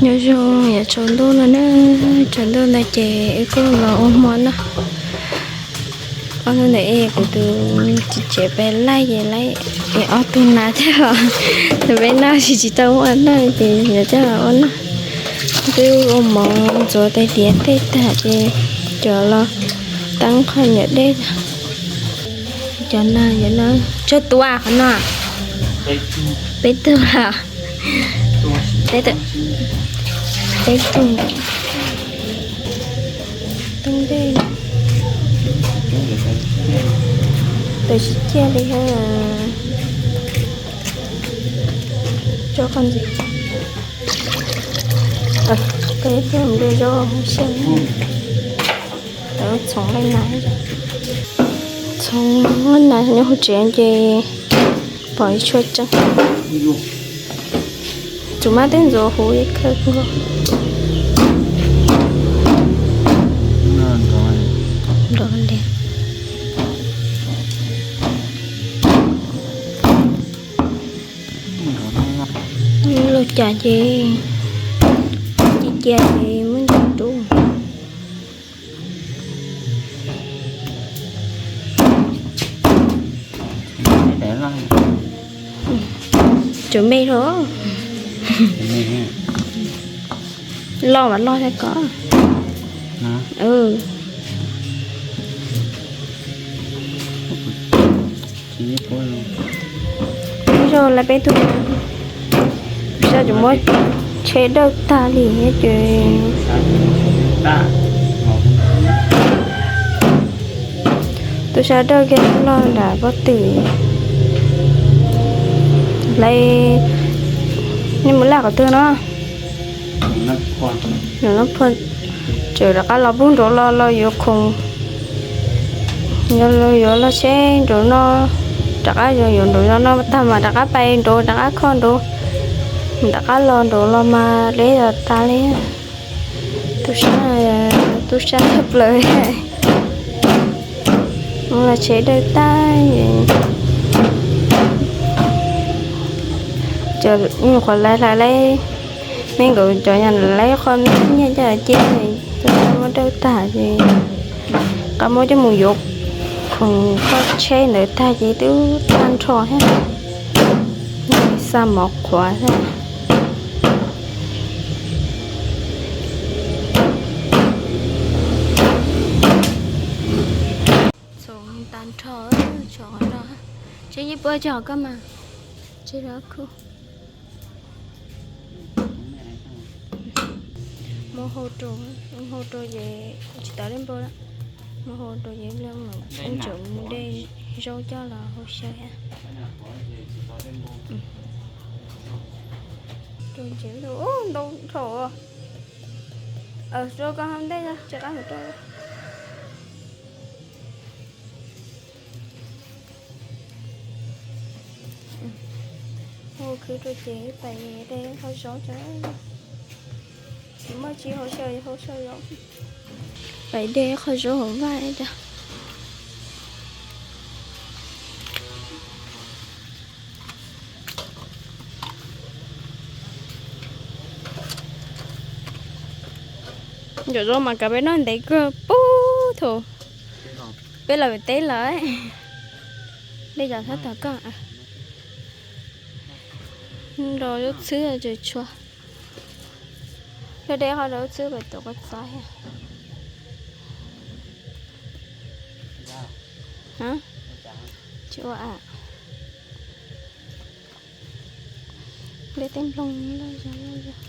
Nyob zoo, yuav tsaus ntuj no na, tsaus ntuj no ces wb kuj los ua hmo noj. Ob hnub ntawd kuv tus txiv tsev pem laij ces laij es ob tug nas thiab los, nws peb noj tsis tsis tau ua noj ces yuav coj los ua noj. Twb ua mov ntxuav tais diav tej tag ces cov los tab qhov nyuam dej. Cov no, cov no tsawg tus qhov no? Peb tug los? Peb tug. Tau dej, tawm tsis ciaj li thiab. Tso qhov ntxiv, peb tug ntej zaub xyaw, txhoov leej nas, txhoov leej nas nyob hauv tsev ces pom ib tshuaj tseeb. Tus mab twb ntxuav huv ib khawb kuj nrov li. Lub cas ces cia cia ces muab ntim rub. Tsuas me los? Loj mas loj thiab ko. Ib zaug lawv peb tug sab tseem muab tsheb dawj tag li ces tub sab dawj kiag loj nram pob tw. Lawv, nej mus laj qhov twg no? Nram no phua, tseem rov qab los pug nraud los los yuav khoom, yuav los tsheb nraud no, rov qab yuav nraud no tag mas rov qab pais nraud rov qab kho nraud, rov qab los nraud los mas deb los tas li. Tub sab, tub sab tshaj plaws. Los tsheb dawj tag, cov nyuam qhuav laiv hlais laiv, me nkawd cov yog laiv qho me nyiaj coj cia, tub sab muab dawj tag ces qab muab coj mus yuav khoom kho tsheb ntawd tag ces twb tag nrho thiab, xa mov qhuav thiab. Txhoov tag nrho, tso qhov no. Tsheb yeej puab tso koj mas. Tsheb rov khu. Muab hau rau, hau rau ces tsis tau dej npau lawm. Muab hau rau ces mus, ib tsam mus de zaub coj los hau xyaw thiab. Rau ntsev, ntau dhau. Rau koj hau ntej, tsis qab mus rau. Hau khwv rau ces pais de qhov zaub tso. Tsis muaj tsis hau xyaw, hau xyaw zaub. Pais de qhov zaub hauv vaj ib tag. Cov zaub mas kav peb noj ntev kawg pub thaum peb los pem teb lawm. Dej cov sab tod koj nrog zaub txhwb tsis tshua. Dej dej qhov zaub txhwb pem tus koj txav thiab. Tsis ua a. Dej tej nplooj loj zog loj zog.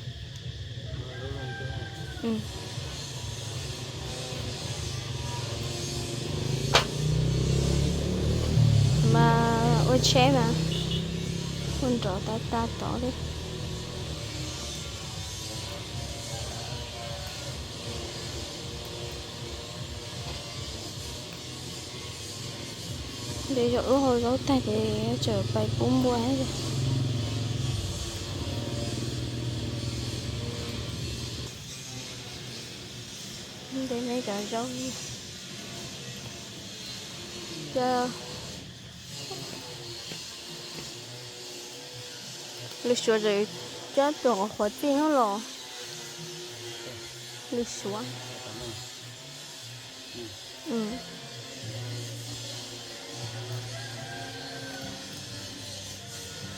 Mas ua tsheb mas ua nrov tas tas tod li. Ntev zaum lub hau zaub tag ces tseem pais pub npua. Ntev me cov zaub. Cov lwm suav tseem coj tuam qhuav txij hnub los. Lws suav.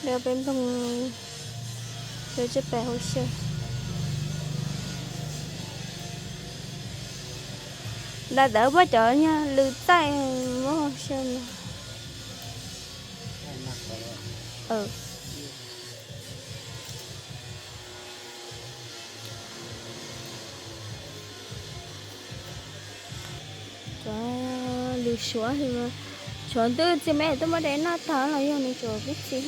Lawv peb nplooj, lawv tsej pais hauv xyaw. Nta tawv puab cov nyuag lws txaij muab hauv xyaw no. Cov lws suav, suav ntwb txiv me twb muab de noj tag los yog nws tsuas kub txiv.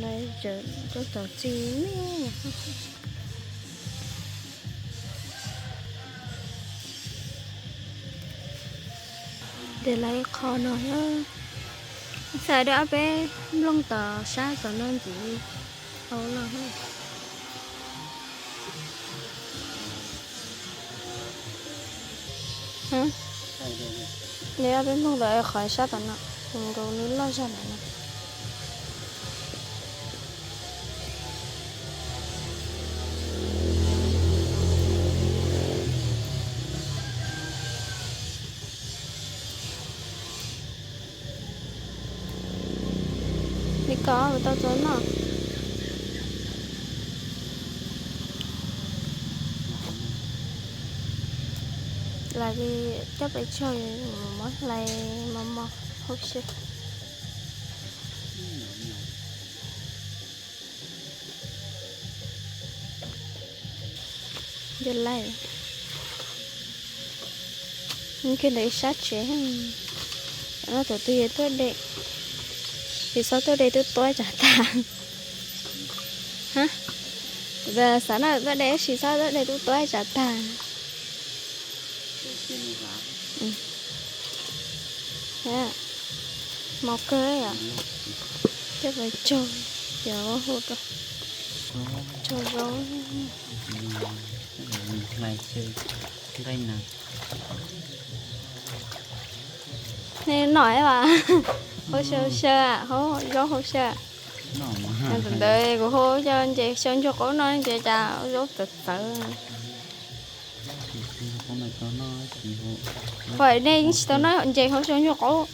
Rau tom txiv me. Ces lawv qhov no, xav dab ob peb nplooj tom sab tom no ntxiv hauv los. Nws ob peb nplooj tom qhov sab tom no, nkaus nws loj zog ntawm no. Li ko tau txog noj. Lam li coj pes tsawg, muab hlais mos mos hauv xyaw. Yog lawm, kiag ntawm ib sab tsev, no thaum twg yog tuaj de, tsis txhob tuaj de twb tuab tsam tag. Xav noj tuaj de, tsis txhob tuaj de twb tuab tsam tag. Mos kawg, coj pes tsawg, cov hu rau, tsawg zaub. Nej noj es vas, hau xyaw xyaw, hau zaub hau xyaw. Ntawd kuv hu cov ntses xyaw ntsuag qaub no ces cas zaub txawv txawv. Pom nej yeej tsis tau noj ntses hau xyaw ntsuag qaub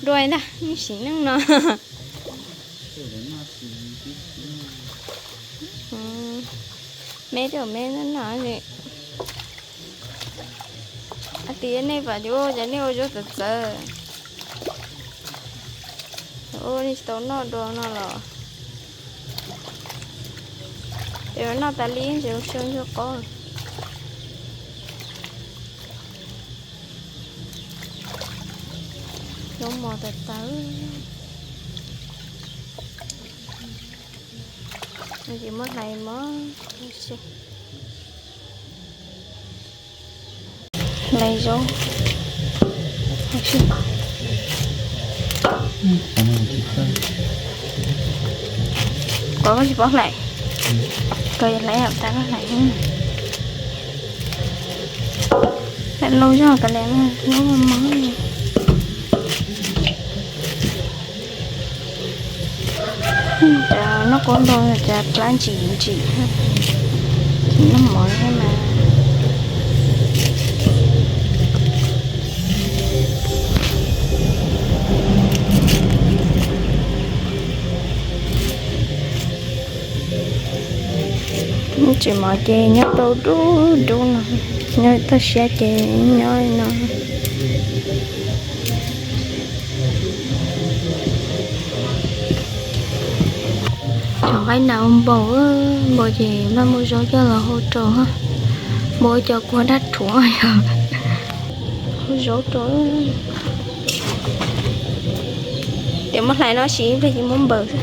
dua ntag, yeej sim neej no. Me tej me noj noj li. Hais tias nej pom ces ua cas nej ua zaub txawv txawv. Ua nej tsis tau noj dua no los. Ces noj tas li ntses xyaw ntsuag qaub. Zaub mos tawv tawv. Ces muab hlais mos, hlais zaub. Koj tsis paub hlais, koj hlais tas koj hlais. Hlais lauj zog kav liam, hlais mos. Cas noj qaub nrog cas plab ntsim ntsim, tsis noj mov thiab mas. Tsis mov ces nyob rau dub dub no, nyob toj siab ces nyob li no. Cov nqaij nas ua npaum, npaum ces npaj muab zaub coj los hau rau, npaum cov kua dab rhuav yog hau zaub rau. Ces muab hlais no siv ib pliag ces muab npaws xwb.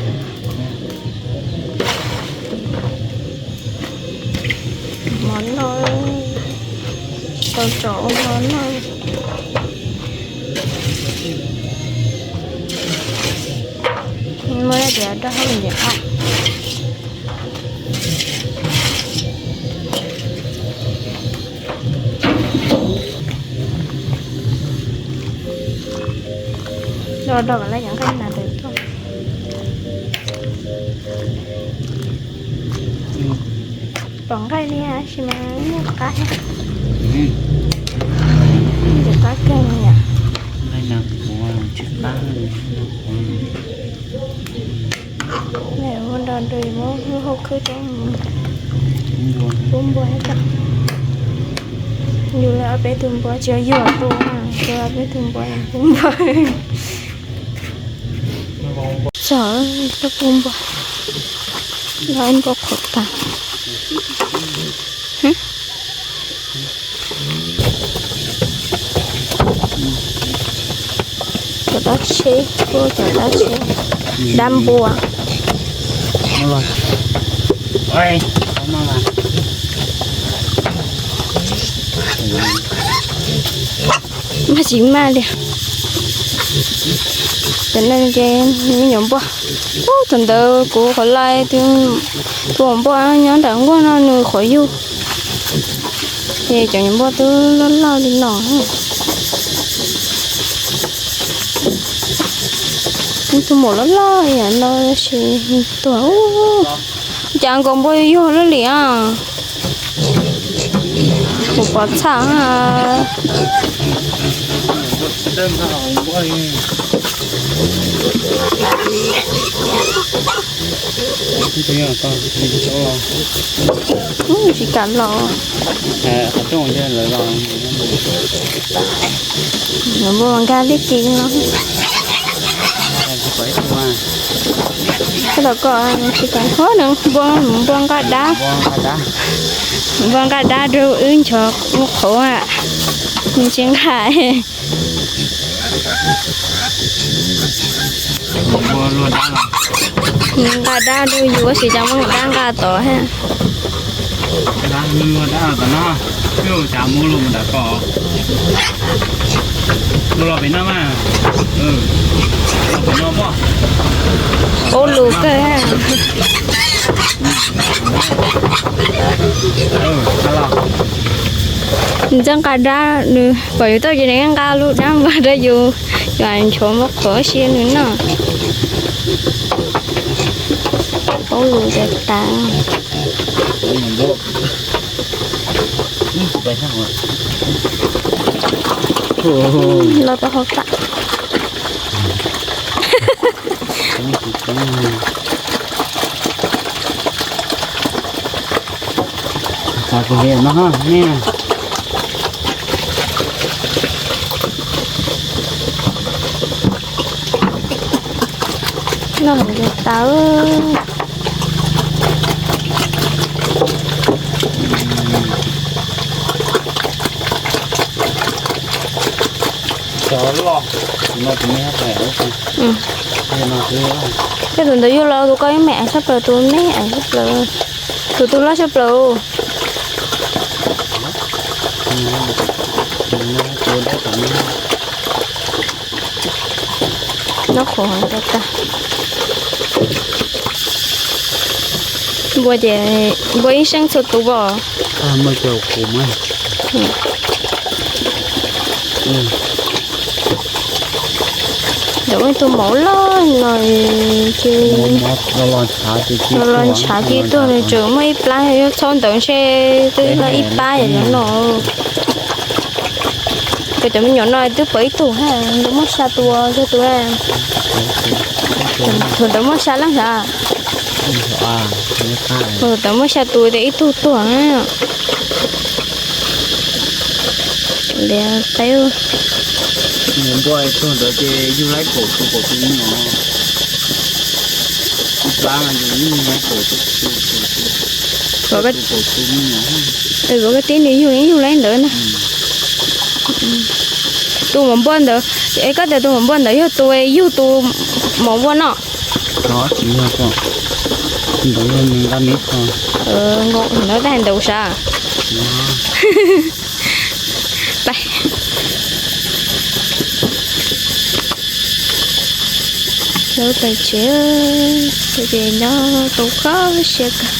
Mov noj, tau tsom ua mov noj. Muaj ib tias rau hauv ntawm os. Do do lawv cov nqaij nas ntawd tuaj. Tom nqaij li tab sis mas nyuaj qab, nyuaj qab kawg li yom. Ua nrog nrog muab lub hauv khwb rau pub npua thiab. Yus lawv ob peb tug npua tsis yog yus tus, tsis yog ob peb tug npua, pub npua. Txog tau pub npua, lawv npua qhuav tas. Cov dab tsheb, pub cov dab tsheb, dab npua. Maj tsis maj li. Cov no ces me nyuam npua. Ub, thaum ntawd kuv qhov lais tus maum npua nyob nram nkuaj no nws qhuav yug. Ces cov nyuam npua twb loj loj li no. Tus maum loj loj yam no tab sis tuag. Cas nkaus npua yuag luaj li os. Kuv pom txhaj. Tsis kam los. Npua nkag li kis no. Koj los koj tsis kam, npua, npua nqa dab. Npua nqa dab rau wb nchov muaj qhauv, nws tsis nqa. Nqa dab rau yus tab sis cas muab dab nqa tod thiab. Dab luag dab tom no, cas muab luag mus nram ko. Luag los pem no mas. Los pem no pob. Ub, lus kawg. Nws txawj nqa dab, nws pom yus tuaj ces nws nqa lub dab npua rau yus, yus nchov muab qhuav si nws noj. Paub lus tas tas. Los tau hauv tam. Xav kuv li no ne. Noj heev li tawv. Tej tus ntawd yug los tus koj ib me aiv tshaj plaws, tus me aiv tshaj plaws, tus tus loj tshaj plaws. Noj qhuav heev tas tas. Npua ces npua ib seem txhua tus os. Ntawm ib tug mauv loj no ces los los ntshav ci tuag, tseem muaj ib plab yuav txhob ntawd ntshe twb loj ib pab yam no. Cov cov me nyuam no twb pom ib tug, ntawd muaj xya tus, xya tus. Thaum ntawd muaj xya leej sav. Thaum ntawd muaj xya tus tias ib tug tuag. Lias peb. Npua ib tug ntawd ces yug laib kaum tus, kaum tus me nyuam. Ib plab mas yug ib laib kaum tus, kaum tus me nyuam. Vauv koj tib nws yug, yug laib ntawd na. Tus maum npua ntawd, es koj tias tus maum npua ntawd yog tus, yug tus maum npua no. Tsis yog, ntawd yog nws nqa me txog. Ntawd tab hais ntawd sav. Pais. Lawv pais tsev, ces nyob tau kho siab kawg.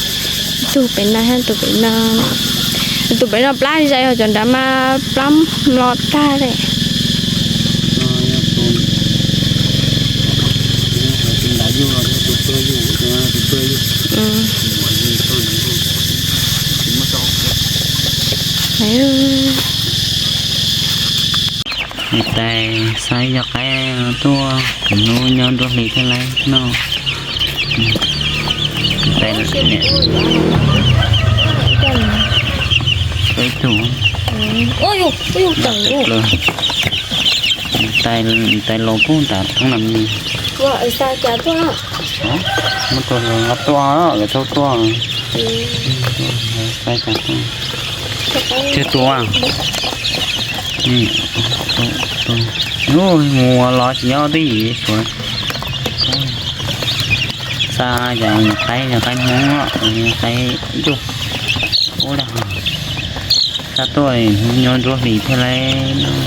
Tus pem no, tus pem no, tus pem no plab zais, yog cov nrad mas plab mlo tag li. Niam tais xa ib co qaib tuaj, kuv hnub nyob nruab hlis thiaj li noj. Niam tais, niam tais, niam tais los puag nram thoob na mi. Muab tus los tuaj, lawv tau tuaj. Xa cas tuaj. Tsw tua. Mus los tsis nyob twj ywm suav. Xa yog qaib, yog qaib Hmoob, qaib ntuj. Ub, xa tuaj nyob nruab hlis thiaj li noj.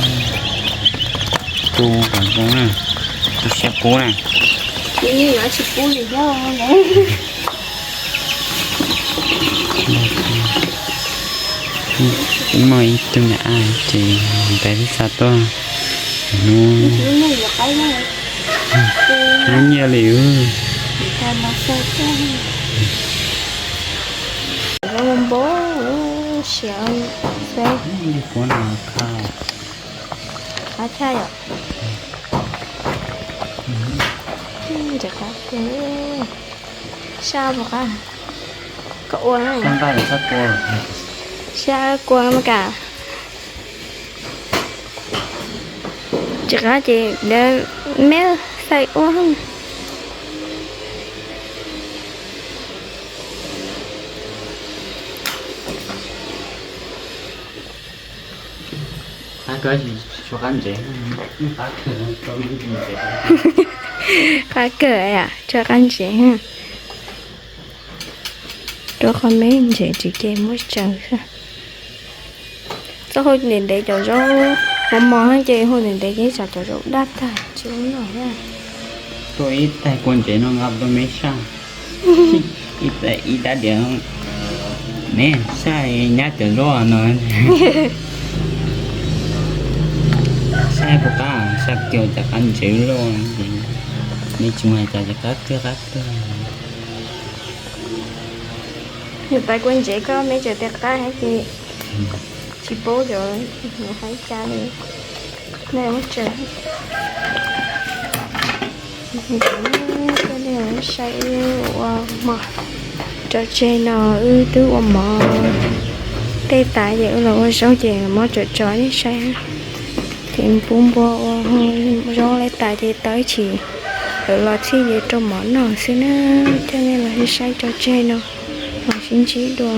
Tu kom zoo na, tu siab pub na. Muaj ib tug niam a ces niam tais xa tuaj hnub, hnub nyiaj li. Qab tshaj yom. Sab puas qab? Koj ua, sab kua mas kam. Tsis qab ces me xaij ua. Qab kawg, tshuav qab ntsev. Rau qhov me ntsev tsis ces muab tsaws xwb. Txoj hau ntev ntev cov zaub mos mos ces hau ntev ntev ces tsam cov zaub daj tag tsis ua noj. Tuaj ib taig kua ntsev no nqa tuaj me saj, ib dab diav ne, saj nyab cov zaub no. Saj puas qab, saj kiag cov qab ntsev loj, me tsis mus hais cas ces qab kawg qab kawg. Niam tais kua ntsev koj me tseem tias qab hais tias tsis paub cov hais cas li. Nej muab tsaws. Coj nej saib wb ua mov tso tseg no, wb twb ua mov tej tas ces wb los ua zaub ces mov tso tso nej saib. Ces pub npua ua zaub li tas ces tau ib chim lawv los txhij ces rau mov noj xwb na. Coj nej los saib tso tseg no, los sib ntsib dua.